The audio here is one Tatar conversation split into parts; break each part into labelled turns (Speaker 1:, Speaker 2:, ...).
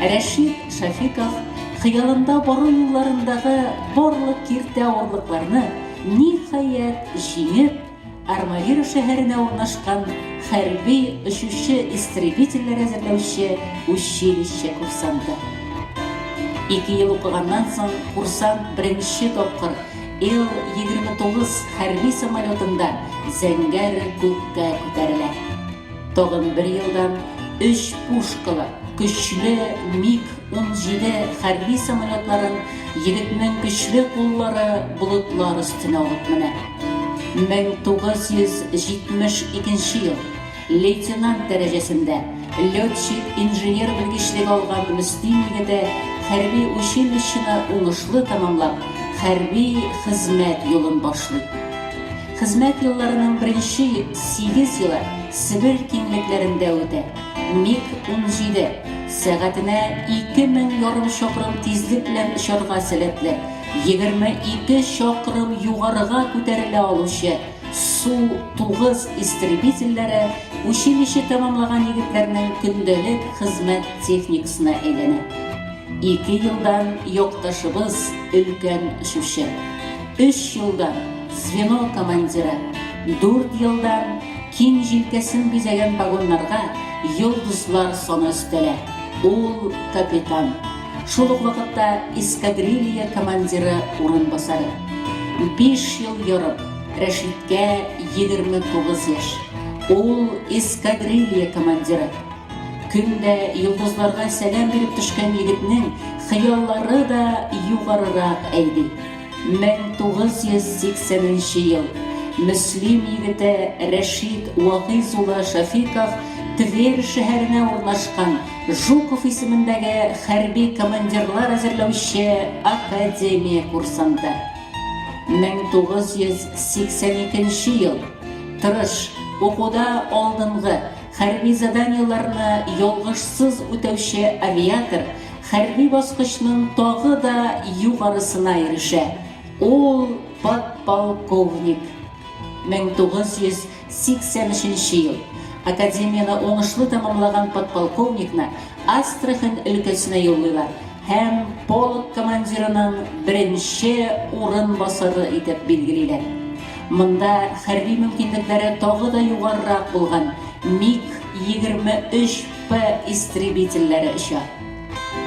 Speaker 1: Рәшит Шәфиков хыялында бару юлларындагы барлык киртә-авырлыкларны, ниһаять, җиңеп, Армавир шәһәренә урнашкан хәрби очучы-истребительләр әзерләүче училище курсанты. Ике ел укыганнан соң курсант беренче тапкыр Ил-29 хәрби самолетында зәңгәр күккә күтәрелә. Тагын бер елдан өч пушкалы, көчле МиГ-17 хәрби самолетларын егетнең көчле куллары болытлар өстенә алып менә. 1972 ел. Лейтенант дәрәҗәсендә летчик-инженер белгечлеге алган Мөслим егете хәрби училищены уңышлы тәмамлап, хәрби хезмәт юлын башлый. Хезмәт елларының беренче сигез елы Себер киңлекләрендә үтә. МиГ-17, сәгатенә ике мең ярым чакрым тизлек белән очарга сәләтле, 22 чакрым югарыга күтәрелә алучы Су-9 истребительләре училище тәмамлаган егетләрнең көндәлек хезмәт техникасына әйләнә. Ике елдан якташыбыз өлкән очучы, өч елдан звено командиры, дүрт елдан киң җилкәсен бизәгән погоннарга йолдызлар саны өстәлә, ул, капитан, шул ук вакытта эскадрилья командиры урынбасары. Биш ел ярым, Рәшиткә 29 яшь. Ул эскадрилья командиры. Көн дә йолдызларга сәлам биреп төшкән егетнең хыяллары да югарырак әйди. 1980 нче ел. Мөслим егете Рәшит Вагыйз улы Шәфиков Тверь шәһәренә урнашкан Жуков исемендәге хәрби командирлар әзерләүче академия курсанты. 1982 нче ел. Тырыш, укуда алдынгы, Хәрби заданиеләрне ялгышсыз үтәүче авиатор хәрби баскычның тагы да югарысына ирешә, ул, подполковник. 1983 ел. Академияне уңышлы тәмамлаган подполковникны Астрахань өлкәсенә юллыйлар һәм полк командирының беренче урынбасары итеп билгелиләр. Монда хәрби мөмкинлекләре тагы да югарырак булган МиГ-23 П истребительләре оча.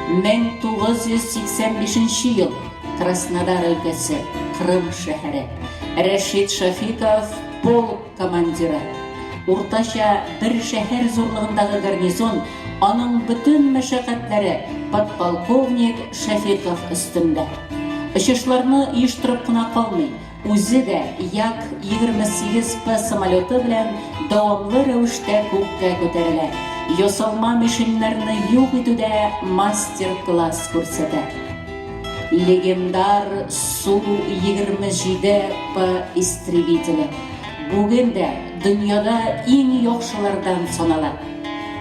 Speaker 1: 1985 ел, Краснодар өлкәсе, Крым шәһәре. Рәшит Шәфиков полк командиры. Уртача бер шәһәр зурлыгындагы гарнизон, аның бөтен мәшәкатьләре подполковник Шәфиков өстендә. Очышларны оештырып кына калмый, үзе дә Як-28 П самолеты белән дәвамлы рәвештә күккә күтәрелә, ясалма мишеньнәрне юк итүдә мастер-класс күрсәтә. Легендар Су-27 П истребителе бүген дә дөньяда иң яхшылардан санала.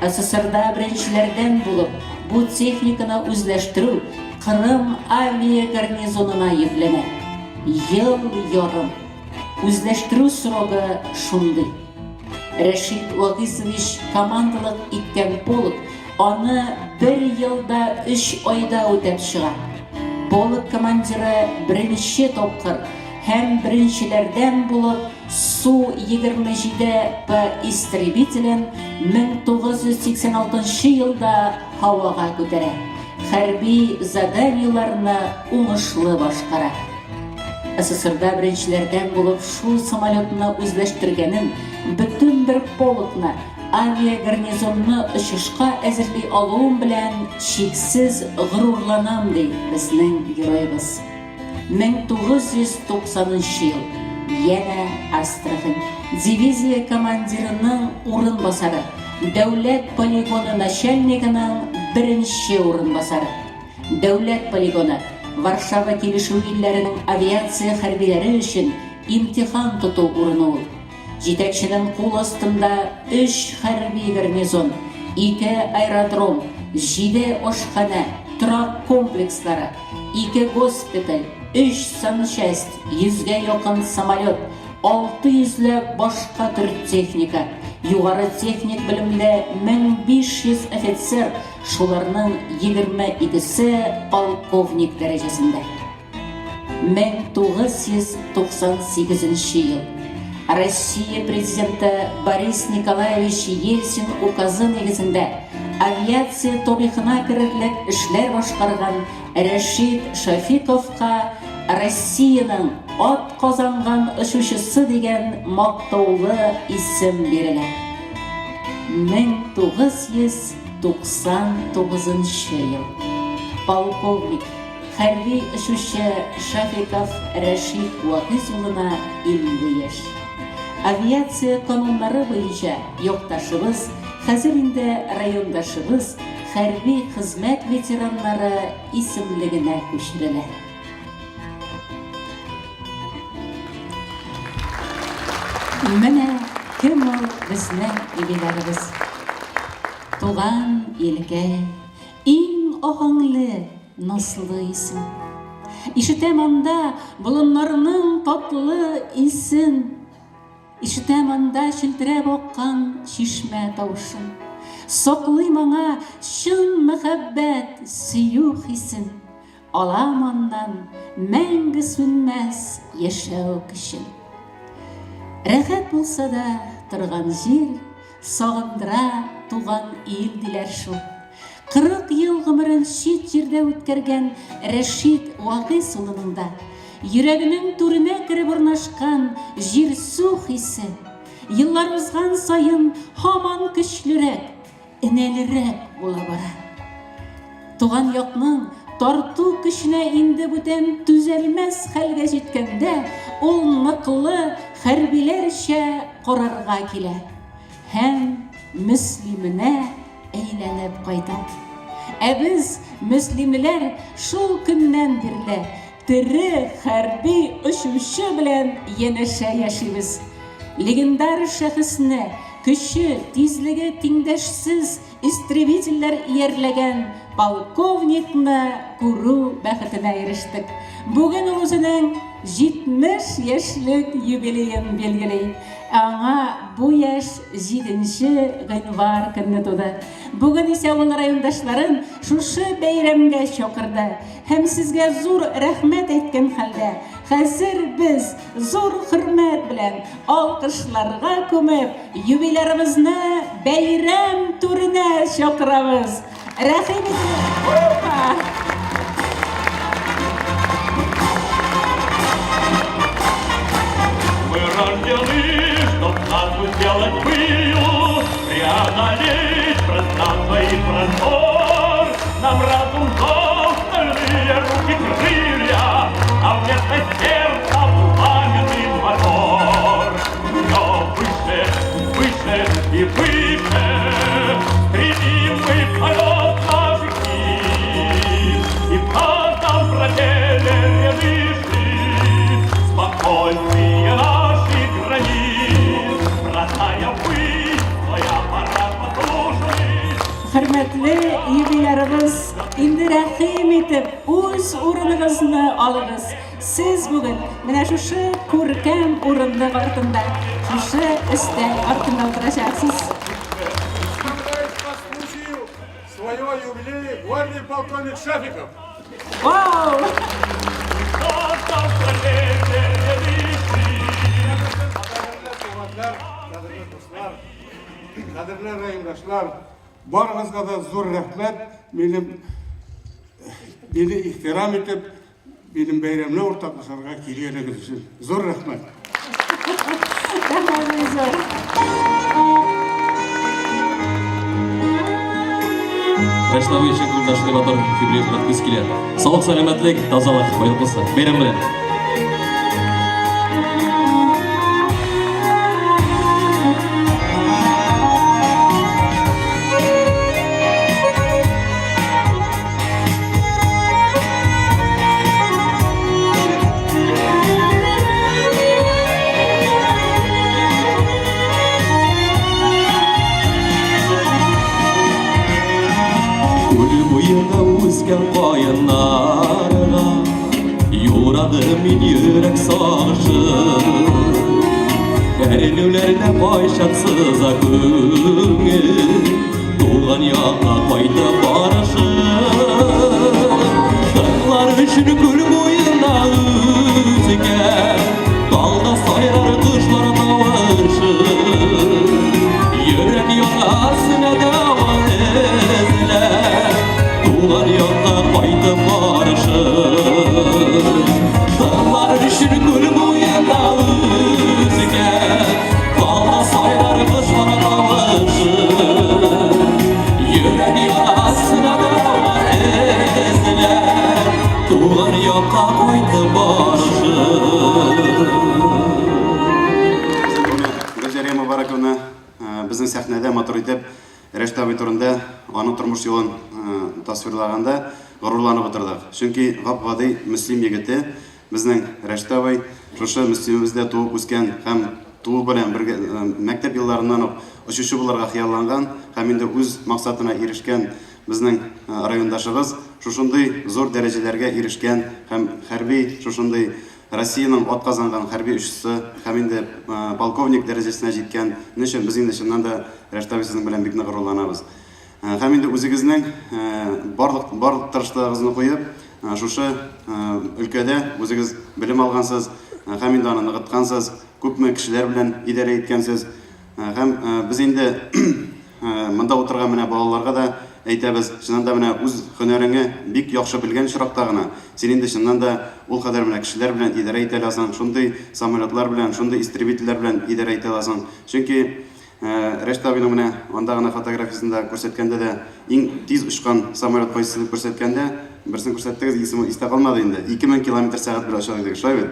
Speaker 1: СССРда беренчеләрдән булып бу техниканы үзләштерү Кырым авиагарнизонына йөкләнә. Ел ярым. Үзләштерү срогы шундый. Рәшит Вагыйзович командалык иткән полк аны бер ел да өч айда үтәп чыга. Полк командиры беренче тапкыр һәм беренчеләрдән булып Су-27 П истребителен 1986 елда һавага күтәрә, хәрби заданиеләрне уңышлы башкара. СССРда беренчеләрдән булып шул самолетны үзләштергәнен, бөтен бер полкны, авиагарнизонны очышка әзерли алуым белән чиксез горурланам, ди безнең героебыз. 1990 нчы ел. Янә Астрахань. Дивизия командирының урынбасары, дәүләт полигоны начальнигының беренче урынбасары. Дәүләт полигоны, Варшава килешүе илләренең авиация хәрбиләре өчен имтихан тоту урыны ул. Җитәкченең кул астында өч хәрби гарнизон, ике аэродром, җиде ашханә, торак комплекслары, ике госпиталь, өч санчасть, йөзгә якын самолет, алты йөзләп башка төр техника, Югары техник белемле 1500 офицер, шуларның 22-се полковник дәрәҗәсендә. 1998 ел. Россия президенты Борис Николаевич Ельцин указы нигезендә авиация тарихына керерлек эшләр башкарган Рәшит Шәфиковка Россиянең ат казанган очучысы дигән мактаулы исем бирелә. 1999 ел. Полковник, хәрби очучы Шафиков Рәшит Вагыйз улына 50 яшь. Авиация кануннары буенча якташыбыз, хәзер инде райондашыбыз хәрби хезмәт ветераннары исемлегенә күчерелә. Менә кем ул безнең юбилярыбыз. Туган илгә иң аһәңле, назлы исем. Ишетәм анда болыннарның татлы исен. Ишетәм анда челтерәп аккан чишмә тавышын. Саклыйм аңа чын мәхәббәт, сөю хисен. Алам аннан мәңге сүнмәс яшәү көчен. Рәхәт булса да торган җир, сагындыра туган ил диләр шул. 40 ел гомерен чит җирдә үткәргән Рәшит Вагыйз улының да йөрәгенең түренә кереп урнашкан җир-су хисе, еллар узган саен һаман көчлерәк, энәлерәк була бара. Туган якның тарту көченә инде бүтән түзәлмәс хәлгә җиткәндә, ул ныклы хәрбиләрчә карарга килә һәм Мөслименә әйләнеп кайта. Ә без, мөслимлеләр, шул көннән бирле тере хәрби очучы белән янәшә яшибез. Легендар шәхесне, көче, тизлеге тиңдәшсез истребительләр иярләгән полковникны күрү бәхетенә ирештек. Бүген ул үзенең 70 яшьлек юбилеен билгели. Ә аңа бу яшь җиденче гыйнвар көнне туды. Бүген исә ул райондашларын шушы бәйрәмгә чакырды. Һәм сезгә зур рәхмәт әйткән хәлдә, хәзер без зур хөрмәт белән, алкышларга күмеп, юбилярыбызны бәйрәм түренә чакырабыз. Рәхим итегез! Опа!
Speaker 2: Мы рождены, чтоб нас сделать пылью, Преодолеть пространство и простор. Нам разум дал стальные руки крылья, А вместо сердца пламенный мотор. Все выше, выше и выше стремим мы полет наших птиц, И в каждом проделе ряды спокойствие наших границ. Бросая ввысь свой аппарат воздушный,
Speaker 1: Хөрмәтле юбилярыбыз, инде рәхим итеп, үз урыныгызны алыгыз. Сез бүген менә шушы күркәм урындык артында, шушы өстәл артында утырачаксыз.
Speaker 3: По случаю своего юбилея гвардии полковник Шафиков.
Speaker 1: Вау!
Speaker 2: в каждом проделе ряды
Speaker 3: Кадерле туганнар, кадерле дуслар, кадерле райондашлар, барыгызга да зур рәхмәт. Минем мине ихтирам итеп, минем бәйрәмне уртаклашырга килгәнегез өчен зур рәхмәт.
Speaker 1: Рәхмәт зур.
Speaker 4: Рәшит абый, чын күңелдән шундый матур юбилей хөрмәт килә. Саулык, сәламәтлек, тазалык, байлык булсын. Бәйрәм белән. Күл буенда үскән каеннарга Юрадым мин йөрәк сагышын. Әрнүләрдә кайчак сыза күңел, Туган якка кайтып барышы. Тыңлар өчен күл буенда үзгә, Талда сайрар кошлар тавышы. Йөрәк ярасына дәва эзләп, Туган якка кайтып барышы. Тыңлар өчен күл буенда үзгә, Талда сайрар кошлар тавышы. Йөрәк ярасына дәва эзләп, Туган якка кайтып барышы.
Speaker 5: Гөлҗәрия Мубараковна безнең сәхнәдә матур итеп Рәшит абый турында аның тормыш юлын тасвирлаганда горурланып утырдык. Чөнки гап-гади Мөслим егете безнең Рәшит абый шушы Мөслимебездә туып үскән һәм туу белән бергә мәктәп елларыннан ук очучы булырга хыялланган һәм инде үз максатына ирешкән безнең райондашыбыз шушындый зур дәрәҗәләргә ирешкән һәм хәрби шушындый Россиянең атказанган хәрби очучысы һәм инде полковник дәрәҗәсенә җиткән өчен без инде чыннан да Рәшит абый сезнең белән бик нык горурланабыз. Һәм инде үзегезнең барлык барлык тырышлыгыгызны куеп, шушы өлкәдә үзегез белем алгансыз һәм инде аны ныгыткансыз, күпме кешеләр белән идарә иткәнсез. Һәм без инде монда утырган менә балаларга да әйтәбез, чыннан да менә үз һөнәреңе бик яхшы белгән очракта гына, син инде чыннан да ул кадәр менә кешеләр белән идарә итә аласың, шундый самолетлар белән, шундый истребительләр белән идарә итә аласың. Чөнки Рәшит абыйның менә анда гына фотографиясендә күрсәткәндә дә иң тиз очкан самолет кайсысы дип күрсәткәндә, берсен күрсәттегез, исеме истә калмады инде. 2000 километр сәгать белән оча дидегез, шулай бит?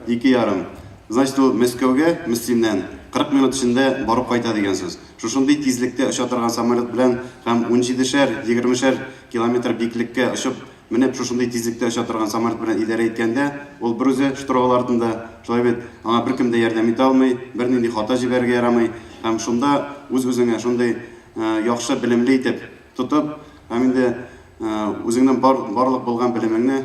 Speaker 5: Ике ярым. Значит, ул Мәскәүгә Мөслимнән 40 минут эчендә барып кайта дигән сүз. Шушындый тизлектә оча торган самолет белән һәм унҗидешәр, егермешәр километр биеклеккә очып менеп, шушындый тизлектә оча торган самолет белән идарә иткәндә, ул берүзе штурвал артында, шулай бит, аңа беркем дә ярдәм итә алмый, бернинди хата җибәрергә ярамый һәм шунда үз-үзеңә шундый яхшы белемле итеп тотып һәм инде Үзеңнең бар, барлык булган белемеңне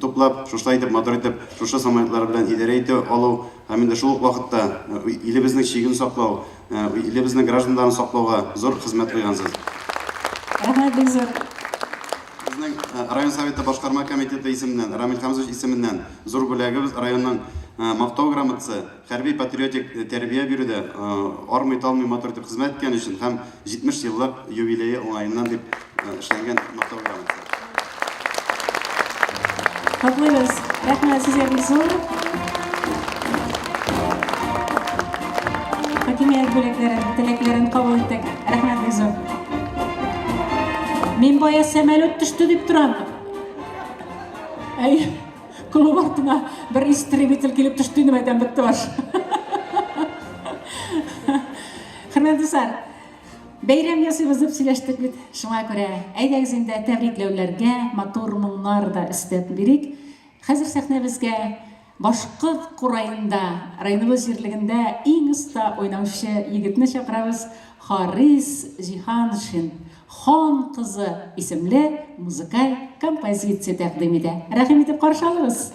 Speaker 5: туплап, шушылай итеп, матур итеп, шушы самолетлар белән идарә итә алу һәм инде шул ук вакытта илебезнең чиген саклау, илебезнең гражданнарын саклауга зур хезмәт куйгансыз.
Speaker 1: Рәхмәт бик зур.
Speaker 5: Безнең район советы башкарма комитеты исеменнән, Рамил Хәмзович исеменнән зур бүләгебез, районның Мактау грамотасы, хәрби-патриотик тәрбия бирүдә армый-талмый матур итеп хезмәт иткән өчен һәм 70 еллык юбилее уңаеннан дип эшләнгән Мактау грамотасы.
Speaker 1: Котлыйбыз. Рәхмәт сезгә бик зур. Хакимият бүләкләрен, теләкләрен кабул иттек. Рәхмәт бик зур. Мин бая самолет төште дип торам. Әй, клуб артына бер истребитель килеп төште инде әйтәм, бетте баш. Хөрмәтле дуслар, бәйрәм ясыйбыз дип сөйләштек бит. Шуңа күрә әйдәгез инде тәбрикләүләргә матур моңнар да өстәп бирик. Хәзер сәхнәбезгә башкорт кураенда, районыбыз җирлегендә иң оста уйнаучы егетне чакырабыз, Харис Җиһаншин Хан кызы исемле музыкаль композиция тәкъдим итә. Рәхим итеп каршы алыгыз!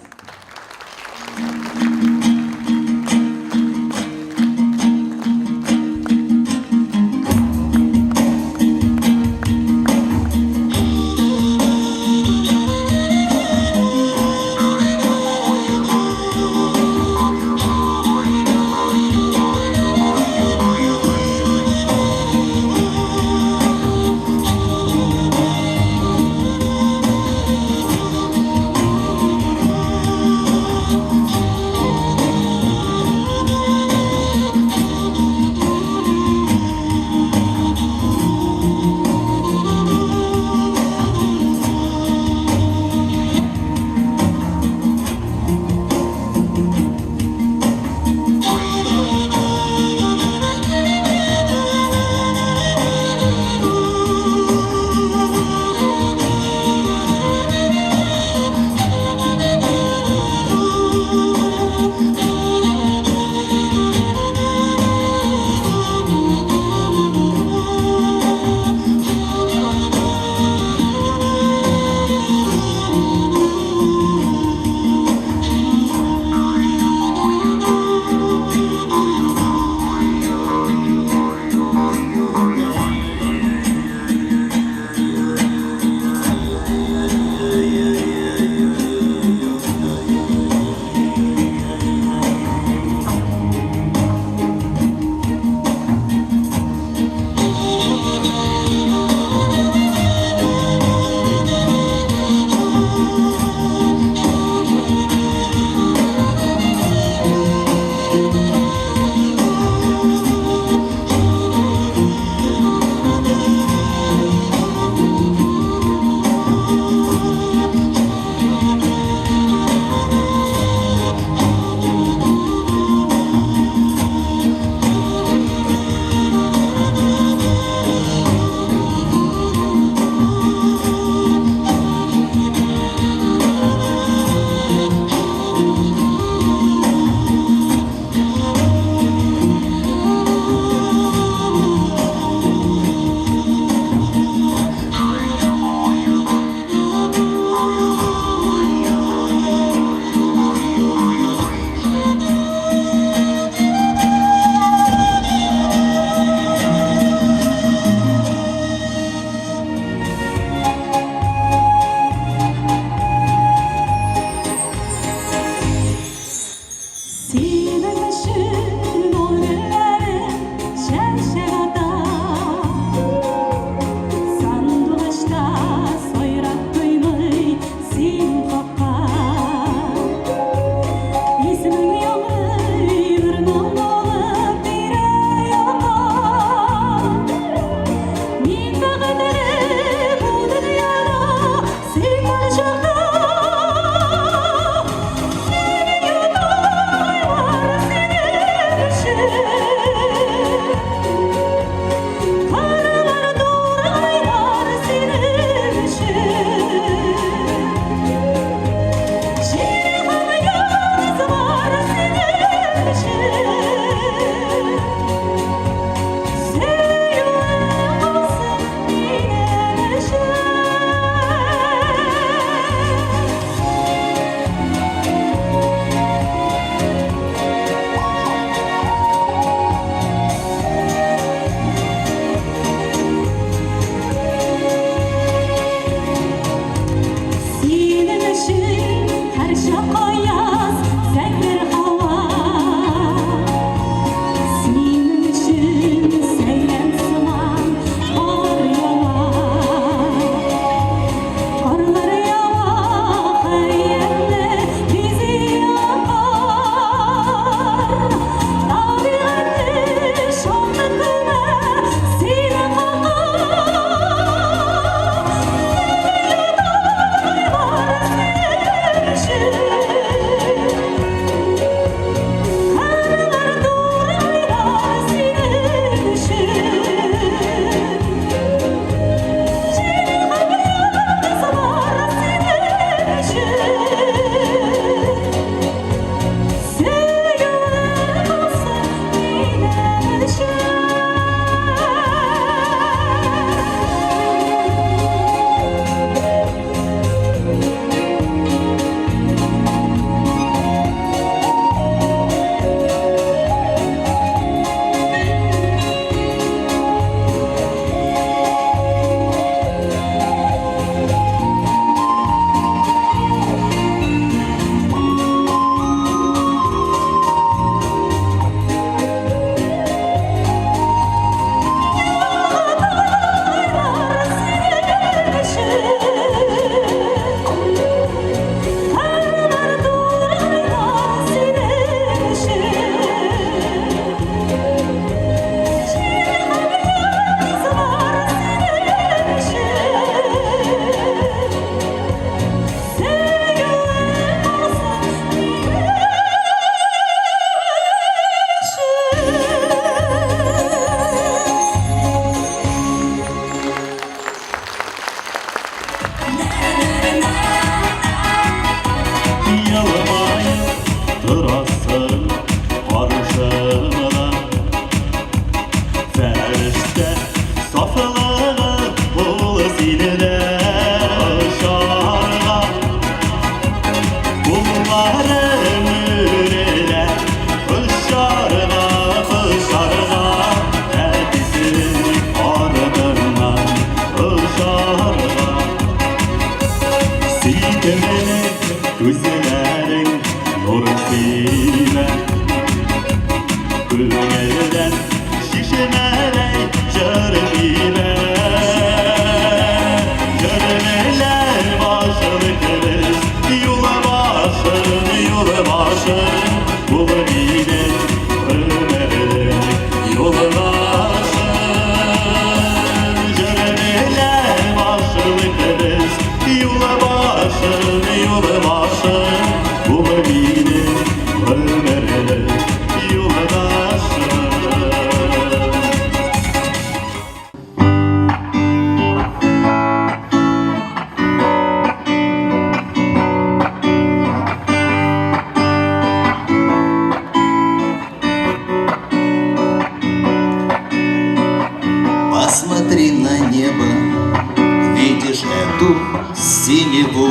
Speaker 6: Видишь эту синеву,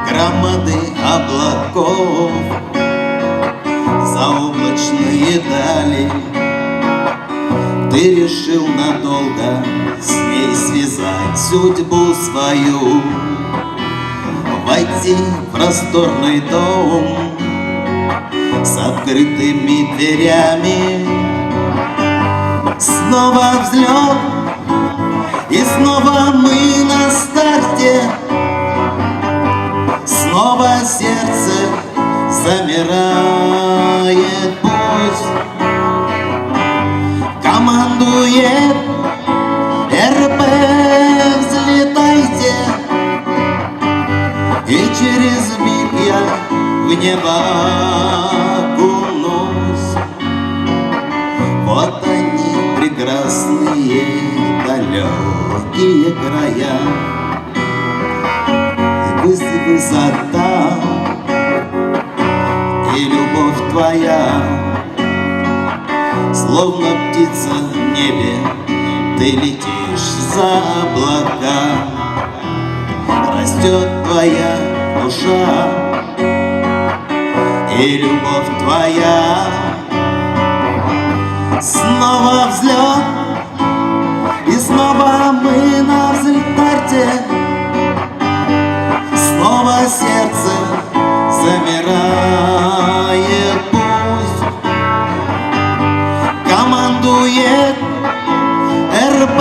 Speaker 6: громады облаков, заоблачные дали. Ты решил надолго с ней связать судьбу свою, войти в просторный дом с открытыми дверями. Снова взлет, и снова мы на старте, снова сердце замирает путь. Командует РП, взлетайте, и через миг я в небо окунусь. Вот они, прекрасные далекие края, и высота, и любовь твоя, словно птица в небе, ты летишь за облака. Растет твоя душа, и любовь твоя. Снова взлет, и снова мы на взлетарте, снова сердце замирает пусть. Командует РП,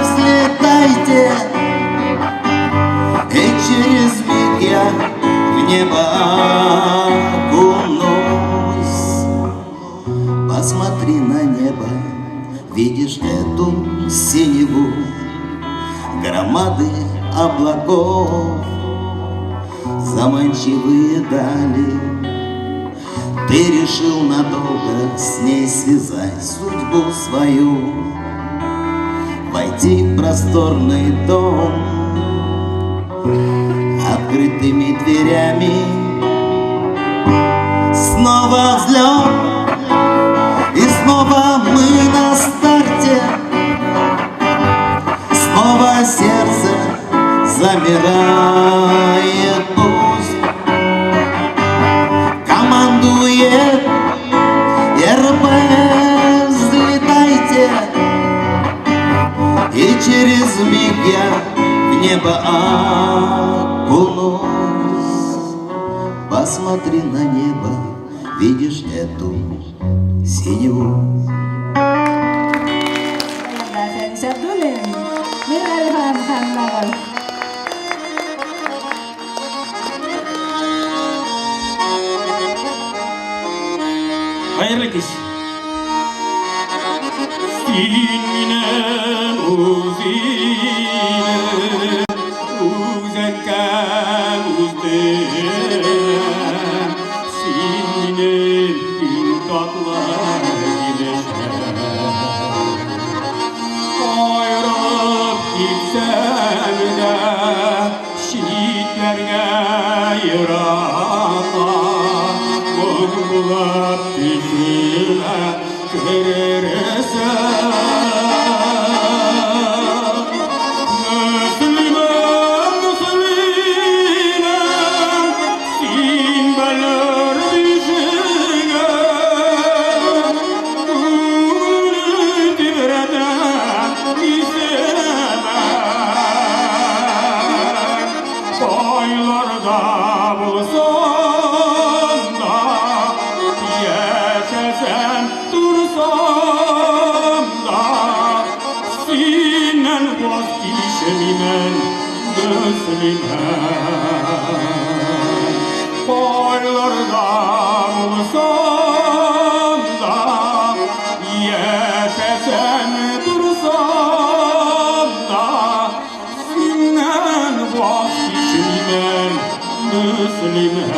Speaker 6: взлетайте, и через миг я в небо окунусь. Посмотри на небо, видишь эту синеву, громады облаков, заманчивые дали. Ты решил надолго с ней связать судьбу свою, войти в просторный дом открытыми дверями. Снова взлет, и снова мы на старте, снова сердце замирает пусть. Командует РП, взлетайте, и через миг я в небо окунусь. Посмотри на небо, видишь эту синеву.
Speaker 1: Фәнис Абдуллин, Миралхан Ханнанов.
Speaker 2: Хәерле кич. Син минем үз илем, үз әнкәм, үз телем. Син минем иң татлы җимешем. Аерылып китсәм дә, читләргә еракка, моң булып төшемә керерсең. Мөслимем, мөслимем, син белер бишегем, күңелне тибрәтә исемең. Кайларда булсам да, яшәсәм, торсам да, синнән ваз кичмимен, мөслимем. Кайларда булсам да, яшәсәм, торсам да, синнән ваз кичмимен, мөслимем.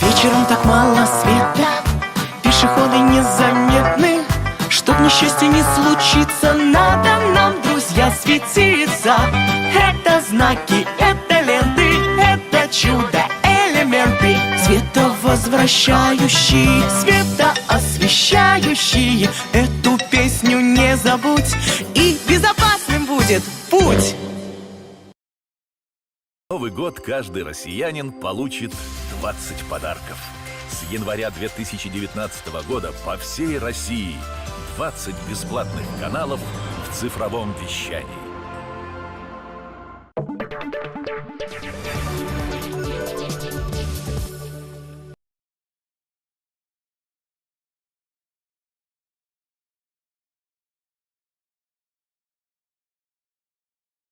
Speaker 7: Вечером так мало света, пешеходы незаметны. Чтоб несчастье не случиться, надо нам, друзья, светиться. Это знаки, это ленты, это чудо, элементы. Световозвращающие, светоосвещающие. Эту песню не забудь, и безопасным будет путь.
Speaker 8: Новый год каждый россиянин получит 20 подарков. С января 2019 года по всей России 20 бесплатных каналов в цифровом вещании.